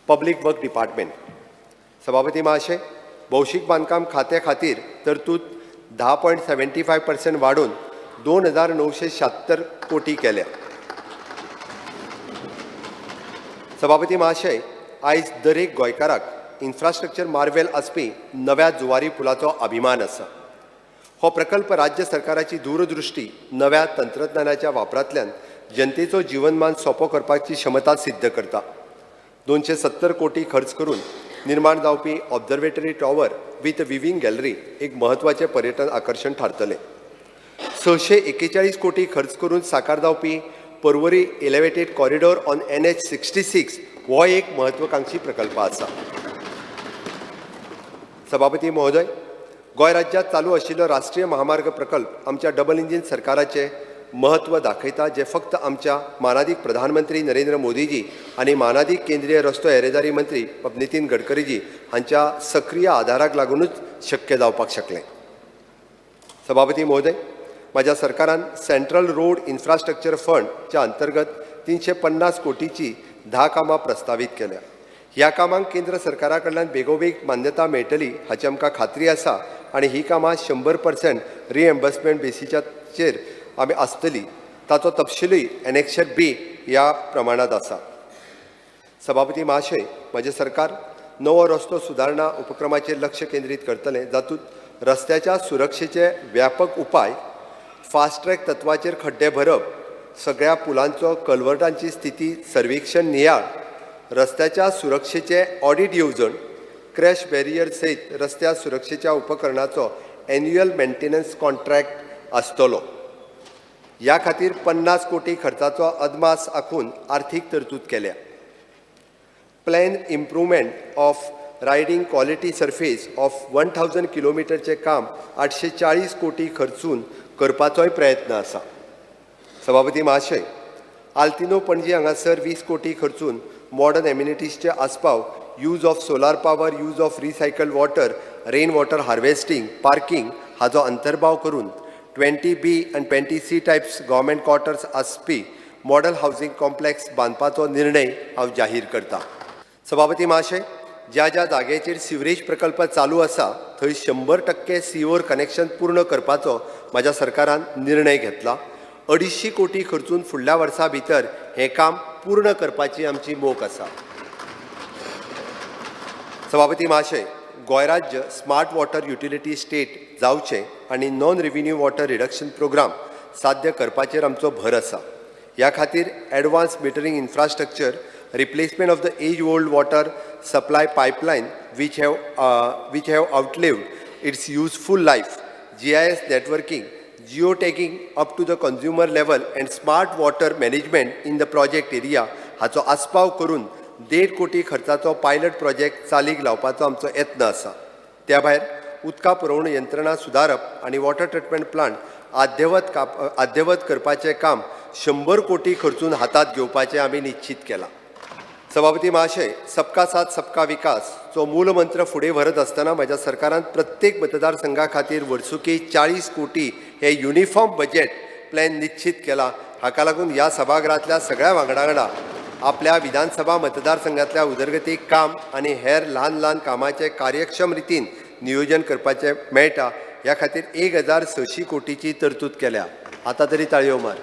Public work department. सभापती महाशय, भौशीक बांदकाम खात्या खातीर तरतूद 10.75% वाडोवन 2,976 कोटी केल्या. सभापती महाशय, आयज दरेक गोंयकाराक इन्फ्रास्ट्रक्चर मार्वेल आसपी नव्या जुवारी पुलाचो अभिमान आसा. हो प्रकल्प राज्य सरकाराची दूरदृष्टी, नव्या तंत्रज्ञानाच्या वापरांतल्यान जनतेचो जीवनमान सोंपो करपाची क्षमता सिद्ध करता. 270 कोटी खर्च करून निर्माण जावपी observatory tower with viewing gallery एक म्हत्वाचें पर्यटन आकर्शण थारतलें. 641 कोटी खर्च करून साकार जावपी Porvorim elevated corridor on NH 66 हो एक महत्वाकांक्षी प्रकल्प आसा. सभापती महोदय, गोंय राज्यांत चालू आशिल्लो राष्ट्रीय महामार्ग प्रकल्प आमच्या डबल इंजीन सरकाराचें महत्व दाखयता, जे फक्त आमच्या मानादीक प्रधानमंत्री नरेंद्र मोदीजी आनी मानादीक केंद्रीय रस्तो येरादारी मंत्री नितीन गडकरीजी हांच्या सक्रीय आदाराक लागुनूच शक्य जावपाक शकलें. सभापती महोदय, म्हाज्या सरकारान सेंट्रल रोड इन्फ्रास्ट्रक्चर फंडच्या अंतर्गत 350 कोटीची 10 कामां प्रस्तावीत केल्या. ह्या कामांक केंद्र सरकारा कडल्यान बेगोबेग मान्यता मेळटली हाची आमकां खात्री आसा आनी ही कामां 100% रिएम्बर्समेंट बेसीचेर आमी आसतली. ताचो तपशीलूय एनेक्शर बी ह्या प्रमाणांत आसा. सभापती महाशय, म्हजें सरकार नवो रस्तो सुदारणा उपक्रमाचेर लक्ष केंद्रीत करतलें, जातूंत रस्त्याच्या सुरक्षेचे व्यापक उपाय, फास्ट ट्रॅक तत्वाचेर खड्डे भरप, सगळ्या पुलांचो कलवर्टांची स्थिती सर्वेक्षण नियाळ, रस्त्याच्या सुरक्षेचे ऑडीट येवजण, क्रॅश बॅरियर सयत रस्त्या सुरक्षेच्या उपकरणाचो एन्युअल मेंटेनन्स कॉन्ट्रॅक्ट आसतलो. ह्या खातीर 50 कोटी खर्चाचो अदमास आंखून आर्थीक तरतूद केल्या. Plan improvement of riding quality surface of 1000 किलोमिटरचें काम 840 कोटी खर्चून करपाचोय प्रयत्न आसा. सभापती महाशय, आल्तिनो पणजी हांगासर 20 कोटी खर्चून मॉडर्न एम्युनिटीजचे आस्पाव, use of solar power, use of recycled water, rain water harvesting, parking हाजो अंतर्भाव करून 20B आनी 20C types government quarters आसपी मॉडल हावजींग कॉम्प्लेक्स बांदपाचो निर्णय हांव जाहीर करता. सभापती महाशय, ज्या ज्या जाग्याचेर सिवरेज प्रकल्प चालू आसा थंय 100% सिवर कनेक्शन पूर्ण करपाचो म्हाज्या सरकारान निर्णय घेतला. 250 कोटी खर्चून फुडल्या वर्सा भितर हें काम पूर्ण करपाची आमची मोख आसा. सभापती महाशय, गोंय राज्य स्मार्ट वॉटर युटिलिटी स्टेट जावचें आनी non revenue water reduction programme साध्य करपाचेर आमचो भर आसा. ह्या खातीर advance metering infrastructure, replacement of the age old water supply pipeline which have outlived its useful life, GIS networking, geo-tagging up to the consumer level and smart water management in the project area हाचो आस्पाव करून 1.5 कोटी खर्चाचो pilot project चालीक लावपाचो आमचो यत्न आसा. त्या भायर उदका पुरवण यंत्रणा सुदारप आनी वॉटर ट्रिटमेंट प्लांट अद्ययावत करपाचें काम 100 कोटी खर्चून हातांत घेवपाचें आमी निश्चीत केलां. सभापती महाशय, सबका साथ सबका विकास चो मूलमंत्र फुडें व्हरत आसतना म्हज्या सरकारान प्रत्येक मतदारसंघा खातीर वर्सुकी 40 कोटी हे युनिफॉर्म बजेट प्लॅन निश्चीत केला. हाका लागून ह्या सभाघरांतल्या सगळ्या वांगडा वांगडा आपल्या विधानसभा मतदारसंघातल्या उदरगतीक काम आनी हेर ल्हान ल्हान कामाचें कार्यक्षम रितीन नियोजन करपाचें मेळटा. ह्या खातीर 1600 कोटीची तरतूद केल्या. आतां तरी ताळयो मार.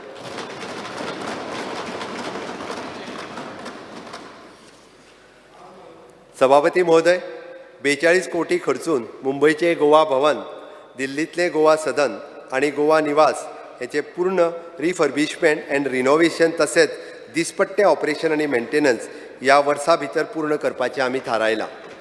सभापती महोदय, 42 कोटी खर्चून मुंबयचें गोवा भवन, दिल्लींतलें गोवा सदन आनी गोवा निवास हेचें पूर्ण रिफर्बिशमेंट एंड रिनोवेशन तशेंच दिसपट्टें ऑपरेशन आनी मेंटेनन्स ह्या वर्सा भितर पूर्ण करपाचें आमी थारायलां.